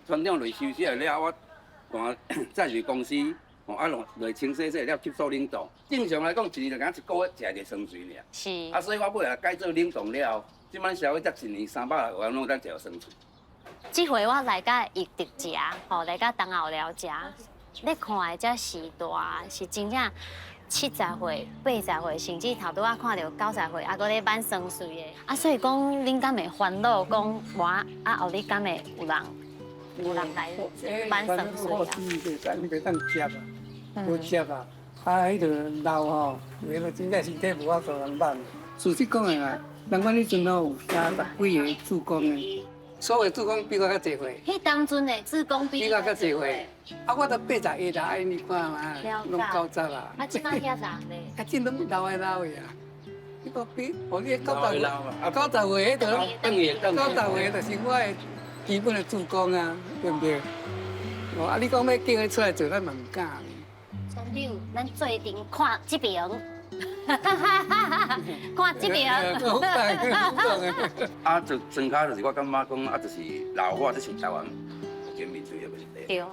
船長落休息了，我換載入公司，吼啊落落清洗洗了吸收冷凍。正常來講，一年就敢一個月食一個酸蕙爾。啊，所以我尾仔改做冷凍了後，這擺消費者一年360萬攏當食著酸蕙。這回我來佮益德食，吼，來佮東後寮食，你看的這時代是真正70歲、80歲，甚至頭拄仔看著90歲，啊，閣咧挽酸蕙的。啊，所以講恁敢會煩惱講我啊後日敢會有人來挽酸蕙啊？袂當接啊，無接啊，啊，彼個老吼，有個真正身體無法度人挽。事實講的啦，人阮彼陣吼有30幾个志工的，所謂志工比我較濟歲。彼當陣的志工比我較濟歲，啊，我都81啦，啊，你看嘛，攏90啦。啊，這擺遐人咧？啊，這攏老的老的啊。你講比，哦，你90歲，90歲彼個，90歲就是我的基本的志工啊，對毋對？哦，啊，你講欲叫伊出來做，咱嘛毋敢。船長，咱做陣看這邊，看這邊。啊，就莊跤就是我感覺講啊，就是老化，這是台灣目前面對的問題。對。